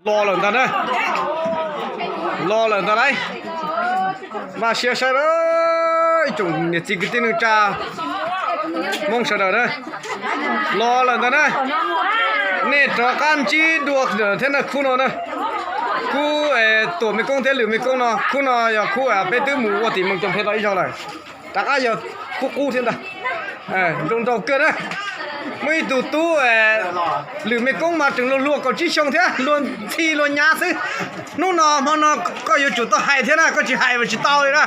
Los lawm ntag na. Los lawm ntag lauj. Mas siab saib lawm, ib tsoom niam txiv kwv tij neej tsa Hmoob sawv daws na. Los lawm ntag na. Nej rov qab ntsib dua thiab na khub no na. Khub Tuam Me Koob thiab Lwm Me Koob no, khub no yog khub peb twb mus ua tim Moos Coo Phe tau ib zaug lawm. Rov qab yog khub qub thiab ntag. Zoo nraug kawg na. Muaj ib tug tub Lwm Me Koob mas tseem luag luag kaum tsib xyoo thiab, luag ntxhi luag nyav xwb. Hnub no hmo no koj yuav tsum tau hais thiab na, koj tsis hais mas tsis tau li na.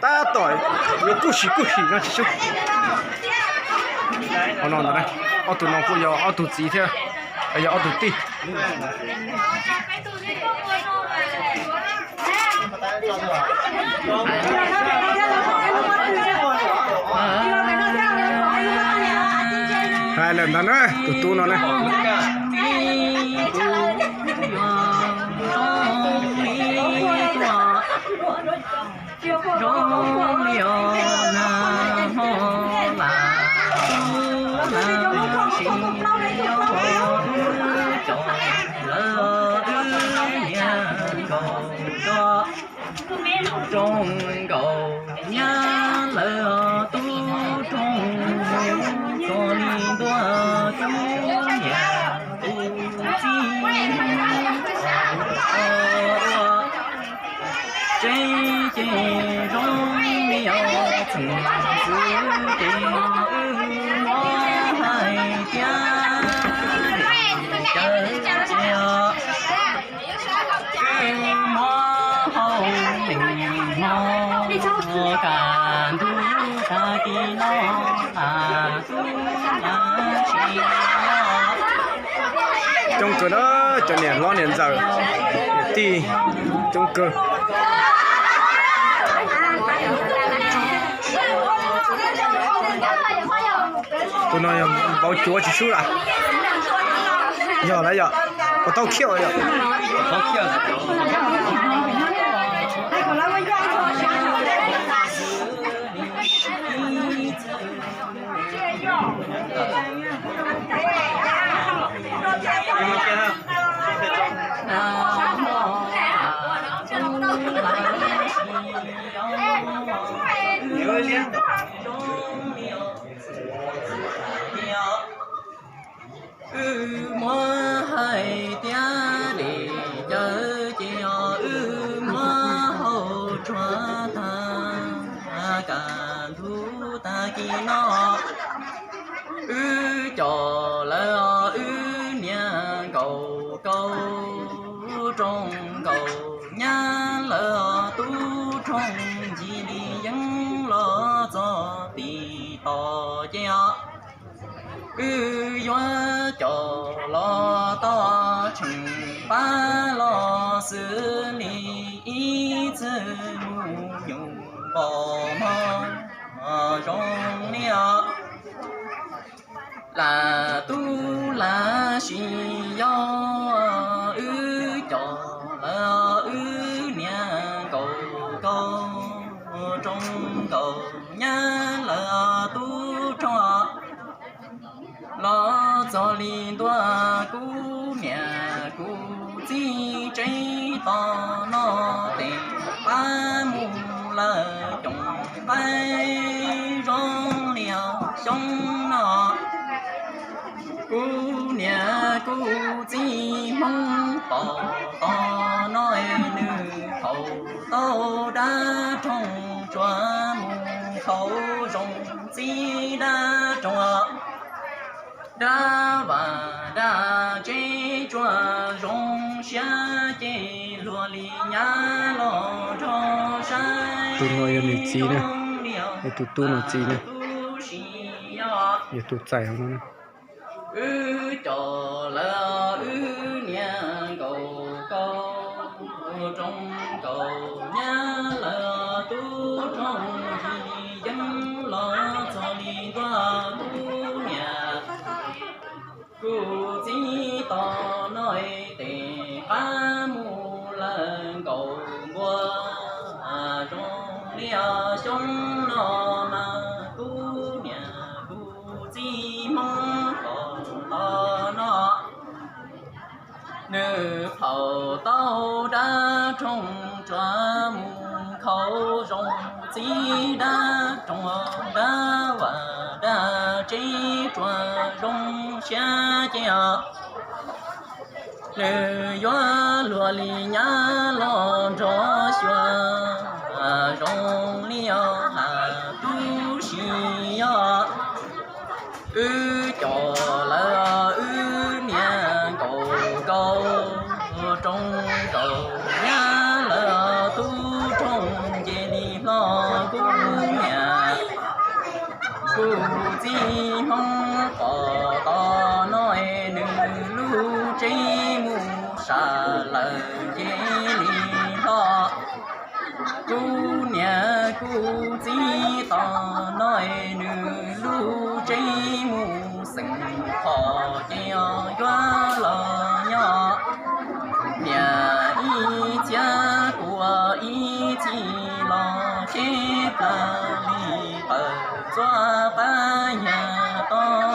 Tab tom yuav kuj sim kuj sim no tsis xyuj. Ob tug no kuj yog ob tug txiv thiab, yog ob tug tij. Hais lawm ntag na, tus tub no na. Zoo li os nag hmo lam tub lam sim, yog wb cov lawv wb niag nkaus tub rooj nkaus nyab lawv tub rooj, txog li ntuj tub niam tub txiv ua tsev ces zoo li os txwm xwb ces wb muab hais tias li caw ces os. Wb muab hau nees hmo, kaj ntug tag kis no, tub lam sim os. Coob kawg na, cov niam hlob niam ntxawm, niam tij, coob kawg. Tus no yog vauv cuav tsis sub lawm. Yog lawm yom, puas tau khiav yom? Wb muab hais tias li caw ces os, wb muab hau tsuag tag, kaj ntug tag kis no. Wb cov lawv os, wb niag nkaus kaub rooj nkaus nyab lawv os, tub rooj ncig li yeeb los txog tim tos ces os. Wb yuav coj los tau tseem pab los xws li ib txwm mus nyuj npau hmo zoo li os. Lam tub lam sim yog wb coj lawv wb niag nkaus kaub rooj nkaus nyab lawv tub rooj los txog li ntua kuv niam kuv txiv tsev tos no tes pab mus lawm coom qaib zoo li xyoob no. Kuv niam kuv txiv Hmoob pom tos no nws haus tau dab roog tsuas mus haus zoo txiv dab roog. Dab vaj dab tsev tsuas zoo siab ces luag li nyab los nrog saib. Tus no yog nws txiv na, yog tus tub no txiv na, yog tus txais hauv no na. Wb coj lawv wb niag nkaus kaub rooj nkaus nyab lawv tub rooj ncig li yeeb los txog li ntua kuv niam kuv txiv tos no tes qab mus lawm nkaus npua zoo li xyoob no mas kuv niam kuv txiv Hmoob pom tos Nws plhaub tau dab roog tsuas mus khaus zoo, txiv dab roog dab vam dab tsev tsuas zoo siab ces os. Nws yuav luag li nyab los nrog xyuas, zoo li os has tub si os. Wb cov lawv wb niag nkaus nkaus, rooj nkaus nyab lawv tub rooj nce li hlo kuv niam kuv txiv Hmoob pom tos no es nws lub tsev mus sam lawm nce li hlo. Kuv niam kuv txiv tos no es nws lub tsev mus xeem phom ces yuav los nyob. Niam ib txhiab kuv ib txhis los cheb plas li qawm ntxuaj qab yag toj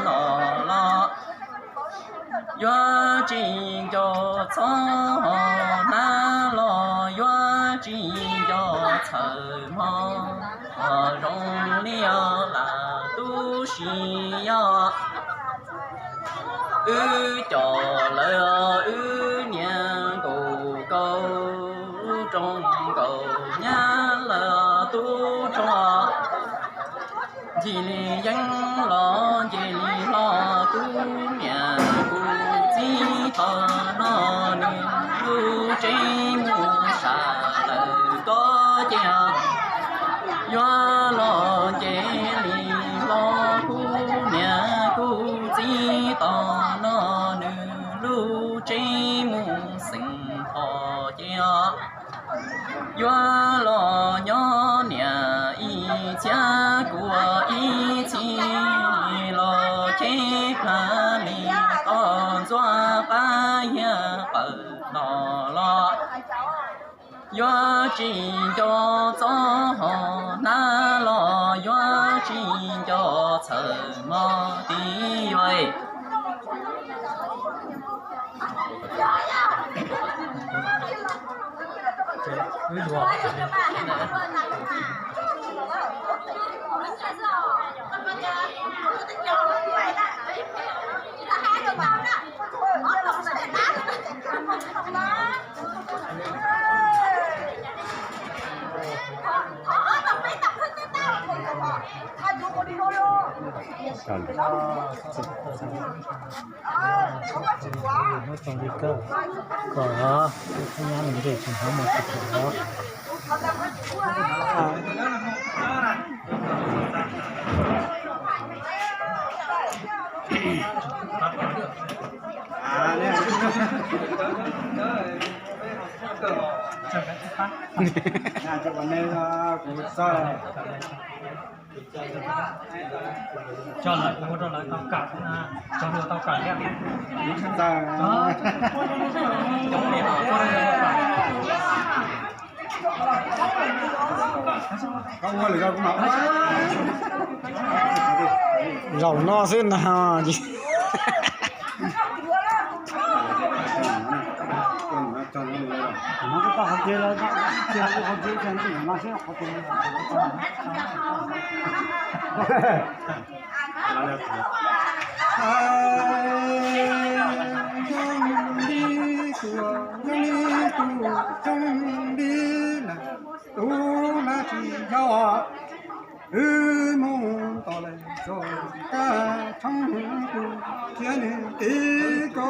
no los, yuav tsis nco txhob ho hnab los yuav tsis nco txhawm mog, ho zoo li os lam tub si os. Wb cov lawv wb niag nkaus nkaus, rooj nkaus nyab lawv tub rooj, ncig li yeeb los nce li hlo, kuv niam kuv txiv tos no nws lub tsev mus sam lawm ko ces yuav los nce li hlo, kuv niam kuv txiv tos no nws lub tsev mus xeem phom ces yuav los nyob. Niam ib txhiab kuv ib txhis los cheb plas li qawm ntxuaj qab yag qawm no los, yuav tsis nco txhob ho hnab los yuav tsis nco txhawm mog tib yuav. Kom thab nyab nws nce tsis hnov mus tsis kom los. Coj lawv ua rau lawv tau kawm, cov hluas tau kawm thiab. Zaum no xwb no. Zoo li kuv, zoo li kuv, zoo li lawm tus hlab tsis yog. Wb mus tos lawm txog kab tshoob kuv thiab nws tib ko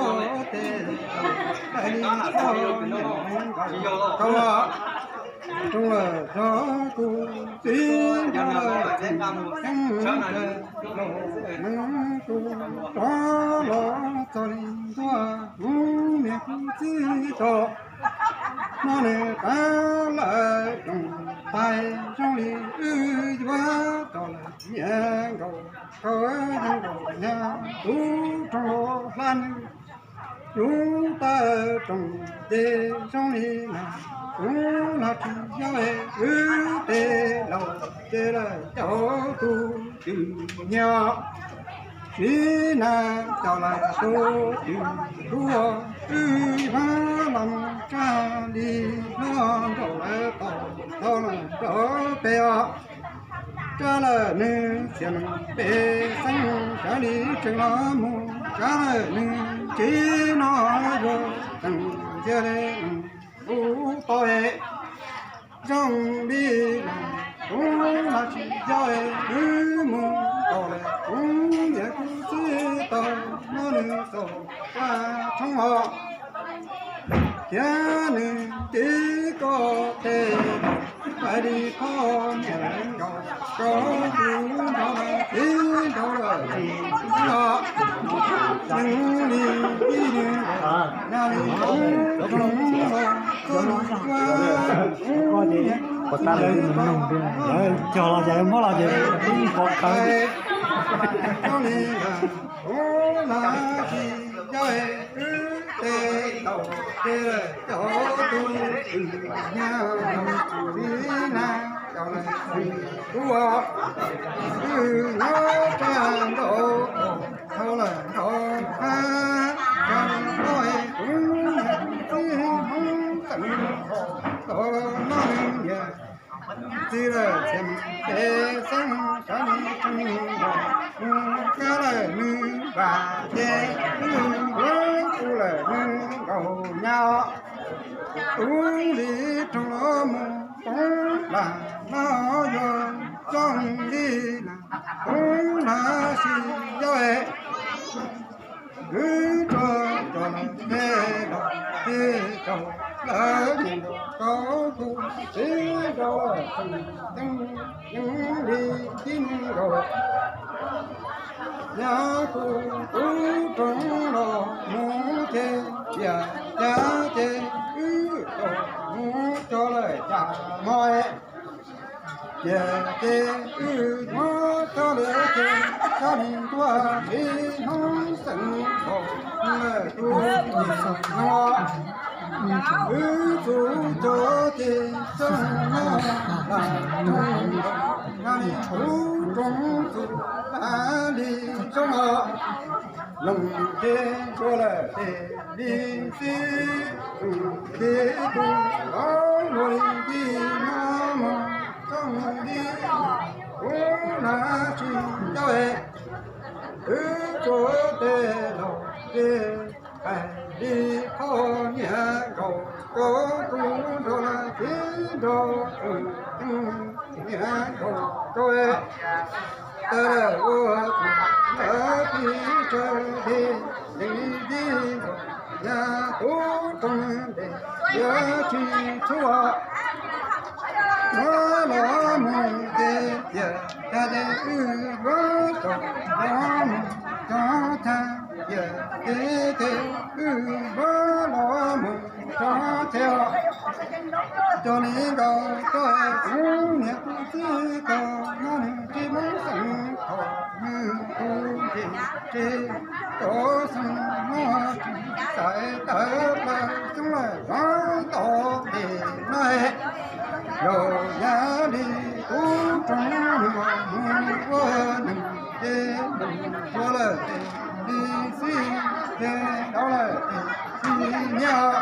tes, daim li txoj nyob tau roob lawm zog kuv txiv nrog lawm tseem ceeb los nws kuv rov los txog li ntuaj kuv niam kuv txiv tso. No nws qab lawm rooj tais zoo li wb yuav tau lawm niam nkaus kawg yeej nkaus nyab tub rooj los hla nws lub tawm rooj ces zoo li na kuv los tsis yog wb tes laus ces lawm cov tus twm nyiam. Txiv Nag coj lawm tus twm tuaj, wb hlub los mus tsa li hlob nraug lawv tau, tau lawm rau peb os. Tsa lawm nws txiv nees peb xeeb, tsa li tseem los mus tsa lawm nws txiv no, yuav tseem ntxias li kuv tau es zoo li los kuv los tsis yog es wb mus tau lawm kuv niam kuv txiv tau, no nws txaus tsa tshoob os. Thiab nws tiv koj tes, hais li qhov niam nkaus rau tus nrog lawm tiv nrog lawm, no nws li ib nws nyab li ub rau los txog nws ua ub niam. Cog los ces muab los ces ib qhov kawg. Zoo li ntawd kuv los tsis yog es wb tes tau ces lawm cov tus twm nyab li na, cov lawm twm tuaj, wb nyob tsa nraud dhau lawm nraud hab, cov li no es kuv niam txiv Hmoob xeem, tau no nws niam txiv lawm txiv nees peb xeeb, tsa li tseem los mus tsa lawm nws vam ces wb yuav tu lawm nws nkaus nyab. Tub li rau los mus poob lam no yuav zoo li na, poob lam sis yog es wb tso cov lawm tes los tes rau lawv ces nkaus rau tus txiv rau lawm tseem ceeb li tib nkaus. Nyab kuv tub roob los mus ces tias cas ces wb tau mus cov lawm cas no es tias ces wb muab cov lawm ces cov li ntuj txiv Hmoob xeem nkaus lawm tus no. Wb txus cov ces txog no lam nkaus, nyab li tub roob txus lam li tsob no. Loos ces ntsuag lawm tes li xib, ces tus hlob luag li ti no mus txog li kuv lam tsis ncauj es wb tsuav tes los ces hais li qhov niam nkaus rau kuv nrog lawm txiv nrog niam nkaus rau es tas lawm ua tus lawv pib tsawg li, lees li ti nkaus nyab tub roob ntes yuav tsis txhua. Muab los mus ces tias cas ces wb yuav tau los mus cov cas tias ces ces wb yuav los mus cov ces os. Cov li nkaus rau kuv niam kuv txiv tau, no nws tsis Hmoob xeem thaum nws tus ntsej tsis rau xeem no tsis xaiv tawv plaws xeem lawm zov tau ces no es yog yam li tub roob nws mus ua neeg ces nws ua lawm ces li xib ces rau lawm ces xib nyiaj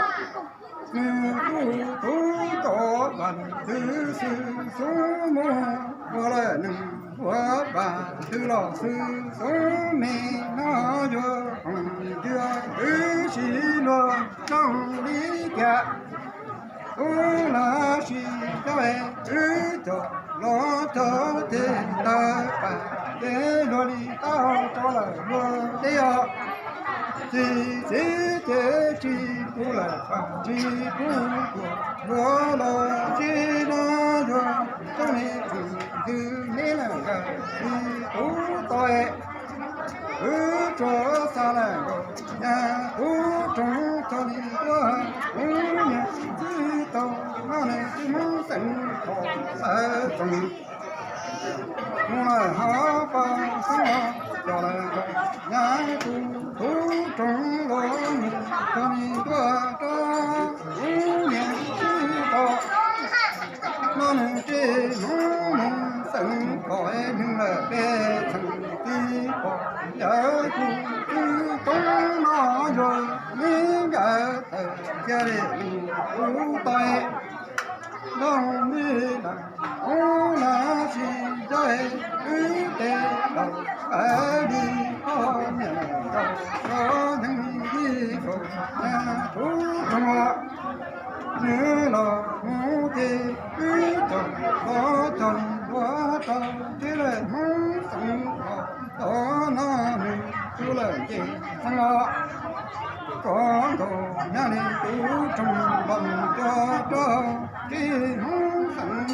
nws kuj tub rov vas ntws xwb xub mus ua lawm neeg ua vas ntws los xwb xub me no yuav khoom ntws wb sib luag tsoom li cas. Wb los sis cov wb cov los cov ces tawg pam ces luag li tau rau lawm luag deb os. Txi txiv ces tsis tu lawm pam tsis tu tuam luag los tsis no yuav tsoom li khoom ntws neb lawm nkawd tsis tub tau es wb tsuas xa lawm nkaus nyab tub roob txog li tuaj kuv niam txiv tau, no nws tsis Hmoob xeem thaum lawv tsoom mus lawm hauv paus xeeb los coj lawm nkaus nyab kuv tub roob los mus txog li tuaj rau kuv niam txiv tau, no nws tsis Hmoob mus xeem thaum es neeg lawm peb txheem tib pom yawg Cia li mus ub toi, nrog mi lawm, ub los tsis zoj, wb tes laus, li koj niam nkaus, koj neeg li kaum, kuv tsoom nws los mus ces wb tsoom los tsoom ntua rau tib lawm Hmoob xeem os, tom no nws tub lawm ces xeem os. Koj nkaus nyab li kuv tsoom los mus coj rau tib Hmoob xeem os,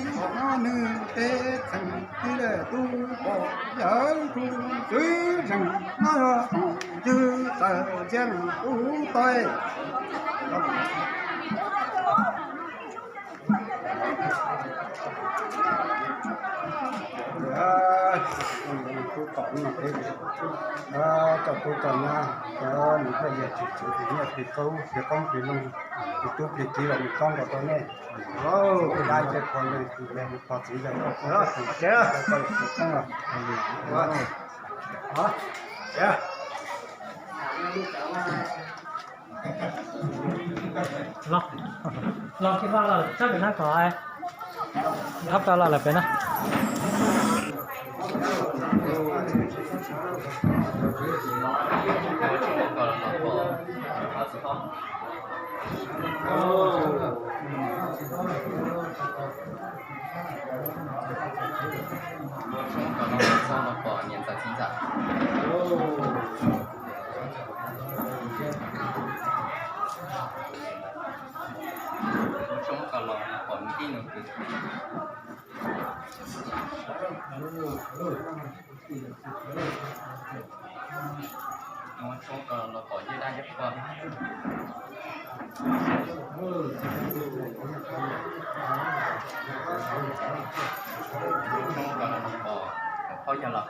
nws peb xeem tib lawm tub pom yawg kuv txwv zeem no yog tus ywg tawm cia kuv tau. Tub tom no, cov tub tom nyab, cov nws pheej yog tsis tswv tus nyiaj tis kaub tis qoob tis loog, tus tub plig kiv los nws txob nkaus rau nej. Dab ncej qhov ntawd tus plig nws pog txiv yawg los los los los tsob pem no kom thab rau los lawm pem no. Txhob los pom niam ntxawm txiv ntxawm. Txhob los pom niam tij nus kwv. Txhob los pom yej dab yej qhua. Txhob los pom phob yog los.